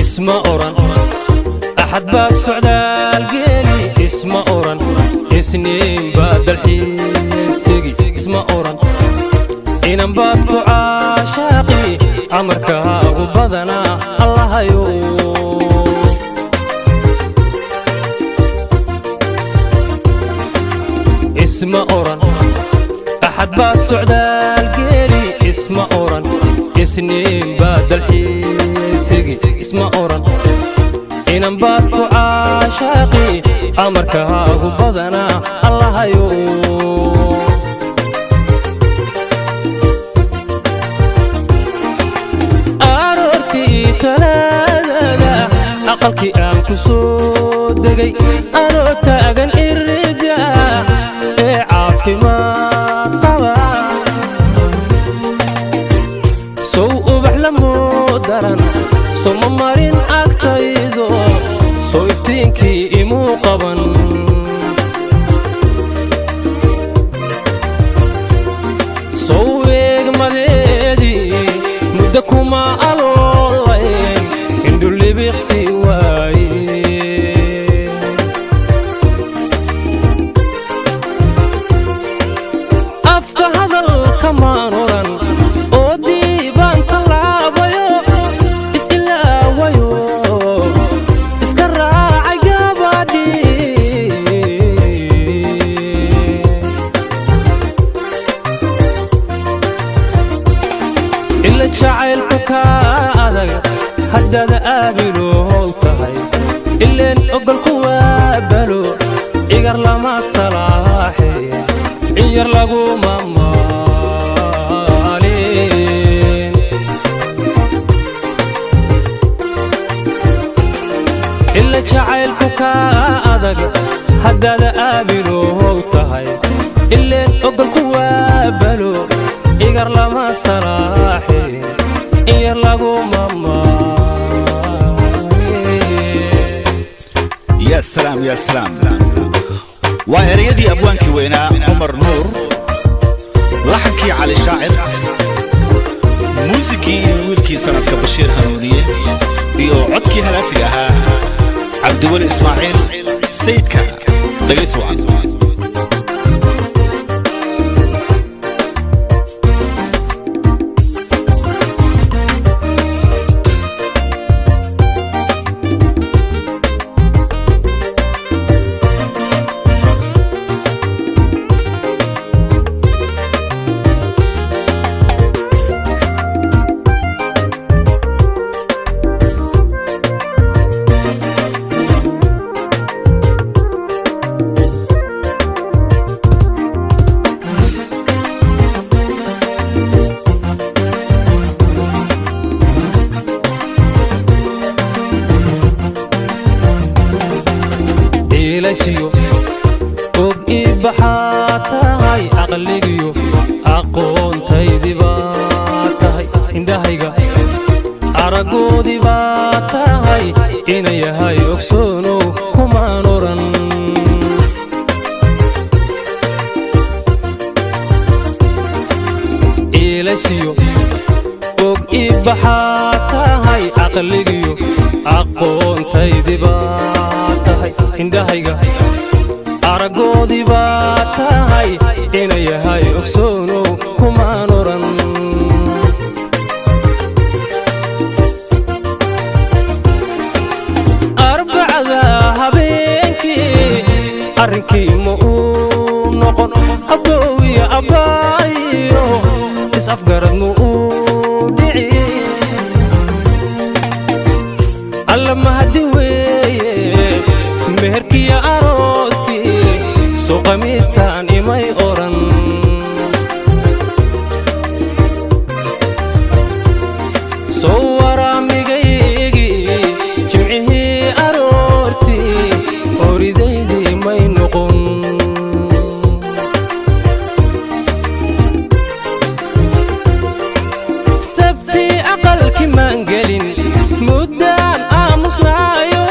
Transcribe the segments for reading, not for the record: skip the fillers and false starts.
Isma oran Axad baad socdaal geeli, isma oran Isniin baad dalxiis tegi, isma oran inan baad ku caashaaqi. Amarkaagu badanaa, Allahayow. Isma oran Axad baad socdaal geeli, isma oran Isniin baad dalxiis tegi, isma oran inan baad ku caashaaqi. Amarkaagu badanaa, Allahayow. Aroortii Talaadada aqalkii aan ku soo degay, anoo taagan irida ee caafimaad qaba, sow ubax lamuu daran soma marin agtaydo, sow iftiinkii imuu qaban. Sow eegmadeedii muddo kuma aloolayn, indhulibiqsi waaye. Afka hadalka maan oran oo diibaan tallaabayo, is-ilaawayo, iska raacay gabadhii. Ila jacaylku kaa adag haddaad aabilow tahay, ileen ogolku waa balo igar lama salaaxe, in yar laguma maalin. Ila jacaylku kaa adag haddaad aabilow tahay, ileen ogolku waa balo igar lama salaaxe, in yar laguma maalin. Ya salaam, ya salaam! Waa ereyadii abwaankii weynaa Cumar Nuur, laxankii Cali Shaacir, muusikii iyo wiilkii sanadka Bashiir Hanuuniye, iyo codkii halaasiga ahaa Cabdiweli Ismaaciil Sayidka. Dhagays wacan. Dhiilashiyo og ii baxaa tahay, aqligiyo aqoontaydii baa tahay, indhahayga araggoodii baa tahay. Ina yahay ogsoonow kumaan oran. Iilashiyo og ii baxaa tahay, aqligiyo aqoontaydii baa tahay, indhahayga araggoodii baa tahay. Ina yahay ogsoonow kumaan oran. Arrinkii ma uu noqon aboowiyo abbaayo, is-afgarad ma uu dhici. Alla mahadi weeye meherkiyo arooskii, soo qamiistaan imay odhan. Soo waraamigaygii jimcihii aroortii, horidaydii may noqon. Sabtii aqalki maan gelin, muddaan aamusnaayo,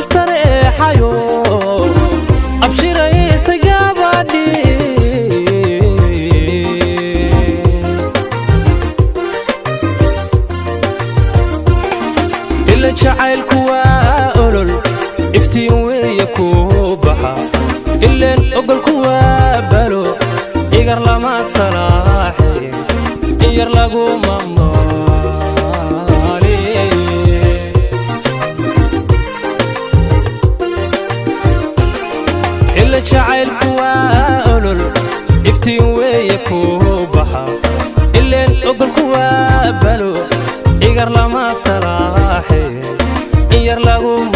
istareexayo, abshiraystay gabadhii. Ila jacaylku waa olol, iftiin weeye kuu baxa, ileen ogolku waa balo, igar lama salaaxin, in yar laguma maali. Ila jacaylku waa olol, iftiin weeye kuu baxa, ileen ogolku waa balo, igar lama salaaxin, in yar laguma